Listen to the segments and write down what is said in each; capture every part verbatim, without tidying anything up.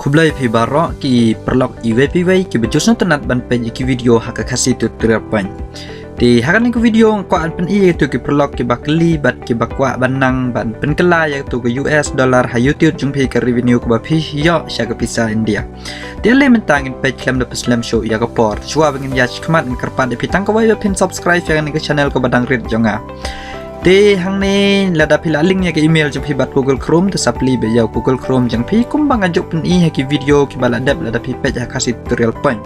Khublei phi baroh ki paralok iwei pa iwei kiba ju sngewtynnat ban peit ïa ki video ha ka Khasi Tutorial Point. Te ha kane ka video nga kwah ban pyni ïa kito ki paralok kiba kylli bad kiba kwah ban nang ban pynkylla ïa kito ki U S dollar ha YouTube jong phi, ka revenue kaba phi ïoh sha ka pisa India. Te ale mynta ngin peit khlem da pynslem shuh ïa ka por. Shuwa ba ngin ïaid shakhmat, ngan kyrpad ïa phi tang kawei ba phin subscribe ïa kane ka channel kaba dang rit jong nga. Te hangne lada phi la link ïa ka email jong phi bad Google Chrome, te sa plie beit ïa u Google Chrome jong phi kumba nga ju pyni ha ki video kiba la dep lada phi peit ha Khasi Tutorial Point.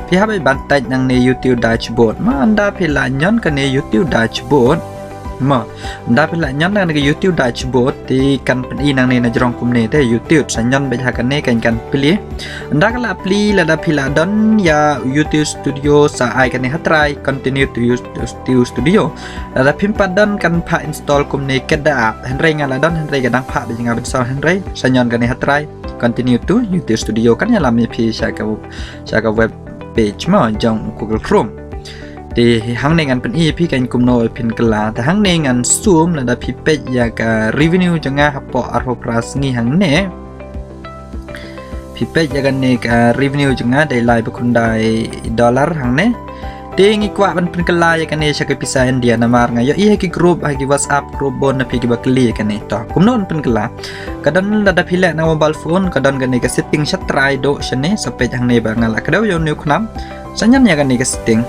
Phi hap ban type nangne YouTube dashboard. Mo, ynda phi la ñion kane YouTube dashboard. Mo, ynda phi la ñion kane ka YouTube dashboard, te kan pyni nangne na jrong kumne, te YouTube, sa ñion beit ha kane, kan, kan plie. Ynda ka la plie, lada phi la don ïa YouTube Studio, sa ai kane ha trai, continue to use to Studio. Lada phim pat don, kan phah install kumne, kat da app. Hynrei nga la don, hynrei ka dang phah beit ïa nga ban install, hynrei sa ñion kane ha trai, continue to YouTube Studio, kan ïalam ïa phi sha ka, sha ka web page mo jong Google Chrome. Te hangne ngan pyni ïa phi kan kumno phin kylla. Te hangne ngan sum, lada phi peit ïa ka revenue jong nga hapoh arphew phra sngi hangne. Phi peit ïa kane ka revenue jong nga dei lai ba khyndai dollar hangne. Te ngi kwah ban pynkylla ïa kane sha ka pisa India namar nga ïohi ha ki group, ha ki WhatsApp group bun na phi kiba kylli ïa kane. To, kumno ban pynkylla? Ka don, lada phi leh na mobile phone, ka don kane ka setting sha trai, duh shane, sa peit hangne ba nga la kdew ïa une u khnam. Sa ñion ïa kane ka setting.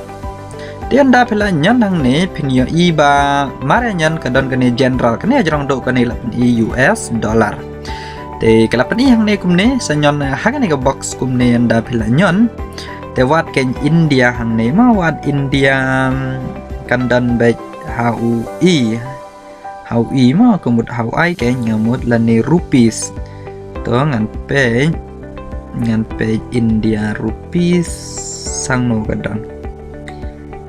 Te ynda phi la ñion hangne, phin ïohi ba mar ïa ñion ka don kane general, kane jrong duh kane la pyni U S dollar. Te ka la pyni hangne kumne, sa ñion ha kane ka box kumne, ynda phi la ñion. Te wad kane India hangne, mo, wad India, mm, kan don beit ha u i. Ha u i mo, ka mut ha u i, kane nga mut lane rupees. To ngan peit, ngan peit India rupees hangno ka don.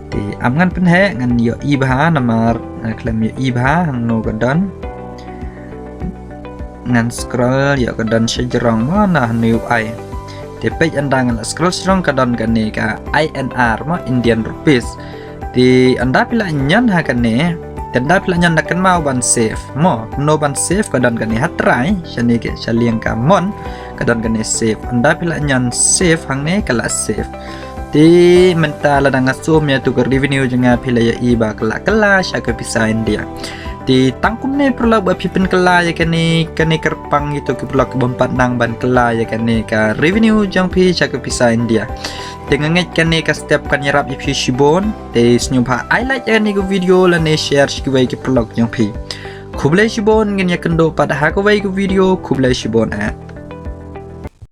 Te ym ngan pynheh, ngan ïohi bha namar, eh, khlem ïohi bha hangno ka don. Ngan scroll ïoh ka don sha jrong mo, na hane u i. Te peit, ynda ngan la scroll sha jrong ka don kane ka I N R mo, Indian rupees. Te ynda phi la ñion ha kane, te ynda phi la ñion, da kynmaw ban save mo. Kumno ban save? Ka don kane ha trai, shane, ka sha liang ka mon, ka don kane save. Ynda phi la ñion save hangne, ka la save. Te mynta lada nga sum ïa kito ka revenue jong nga, phi la ïohi ba ka la kylla sha ka pisa India. Te tang kumne paralok ba phi pynkylla ïa kane, kane kyrpang ïa kito ki paralok ki bym pat nang ban kylla ïa kane ka revenue jong phi sha ka pisa India. Te nga ngeit kane ka step kan ïarap ïa phi shibun. Te sngewbha ai like ïa kane ka video lane share sha kiwei ki paralok jong phi. Khublei shibun, ngin ïakynduh pat ha kawei ka video. Khublei shibun eh.